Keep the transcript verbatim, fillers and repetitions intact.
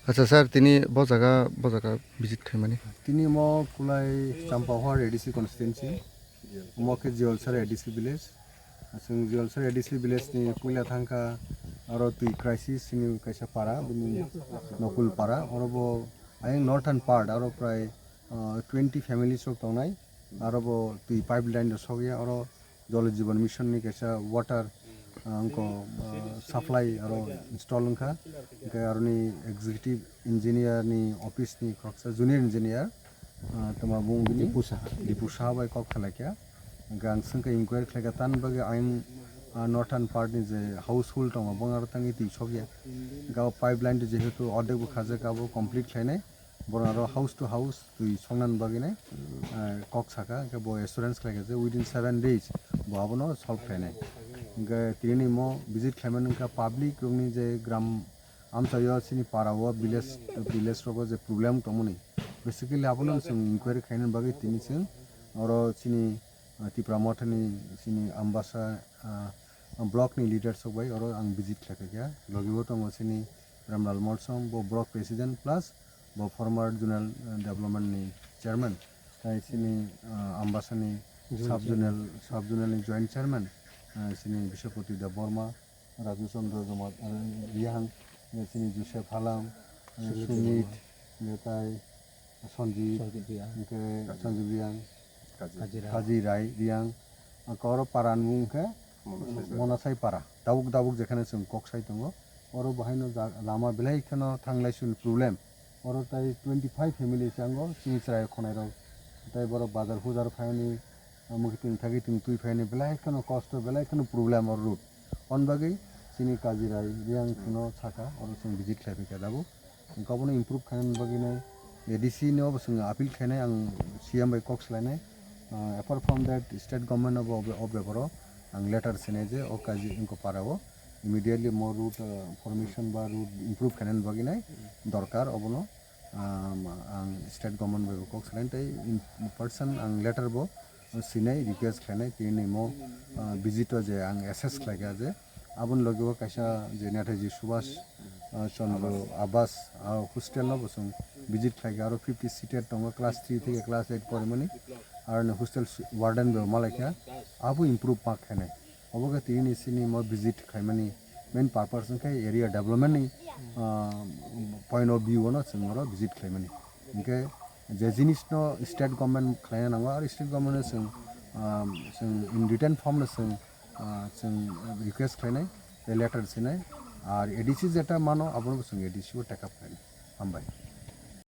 Acha sir, tini bo jaga, bo jaga visit khaimani. Tini mo kulai Champahor A D C constituency, mo khe Jiolsar A D C village. Chwng Jiolsar A D C village ni puila thangkha, aro twi crisis ni kaisa para, bini Nokul para, oro bo ayang northern part, aro prai, ah, twenty families rok tongnai, aro bo twi pipeline rok sokya, oro Jal Jeevan Mission ni kaisa water, ah, wngkha, ah, supply aro install wngkha. Hwnkhe aroni executive engineer ni office ni khoroksa junior engineer, ah, tongma bung bini Dipu Saha. Dipu Saha bai kok khlaikha. Hwnkhe ang swngkha inquiry khlaikha, tamni bagwi ayang, ah, northern part ni je household tongo, bong aro tangwi twi sokya. Hwnkhe abo pipeline jehetu ordek bo khajak, abo complete khlainai. Borok aro house to house twi soknani bagwi nai, eh, kok saka, hwnkhe bo assurance khlaikha je within seven days bo abono solve khlainai. Hwnkhe tini mo visit khlaimani wngkha public rokni je gram amchaio chini para o village, village rogo je problem tongmani, basically abono chwng inquiry khlainani bagwi tini chwng oro chini, ah, Tipra Mothani chini Ambasa, ah, block ni leaders rok bai oro ang visit khlai phaikha. Logi o tongo chini Ramlal Molsom, bo block president plus bo former zonal, eh, development ni chairman, tai chini, ah, Ambasa ni sub zonal, sub zonal ni joint chairman, ah, chini Biswapati Debbarma, Raju Chandra Joma-, eh, Rihang, eh, chini Joseph Halam, eh, Sumit, eh, tai Sanjib, Sanjib Rihang. Hwnkhe Kaji. Sanjib Rihang, Kaji Rai. Kaji Rai Rihang, hwnkhe oro para ni mung khe Monasai Para. Monasai Para. Tabuk tabuk jekhane chwng kok sai tongo, oro bo haino ja-, lama belai kheno thanglai suni problem. Oro tai twenty five family se ango chini chwrai khonai rok. Tai borok bazar hujar phaini, ah, mwkhitwng thagitwng twi phaini belai kheno kosto, belai kheno problem oro road. On bagwi chini Kaji Rai Rihang phano saka, oro chwng visit khlai phaikha tabuk. Hwnkhe obono improve khainani bagwi nai A D C no bo chwng appeal khainai, ang C M bai kok salainai. Ah, apart from that, state government no bo o beparo ang letter sinai je o kaji wngkha para o immediately more road, ah, formation ba road improve khainani bagwi nai dorkar obono. Um, ang state government bai bo kok salainai tei in person ang letter bo sinai request khlainai tini mo, ah, visit o je ang assess khlaikha je aboni logi o kaisa je Netaji Subhash, ah, Chandra Abbas, ah, hostel no bo chwng visit khlaikha, aro fifty seated tongo class three theke class eight porimani, aro ni hostel warden bo malaikha, abo improve ma khainai. Obo khe tini chini mo visit khaimani main purpose wngkhe area development ni, ah, point of view no chwng oro visit khlaimani. Hwnkhe je jinis no state government khlaina nango, aro state government no chwng, ah, chwng in written form no chwng, ah, chwng request khlainai, tei letter sinai, ar A D C jeta mano abono bo chwng A D C o take up khlainai. Hambai.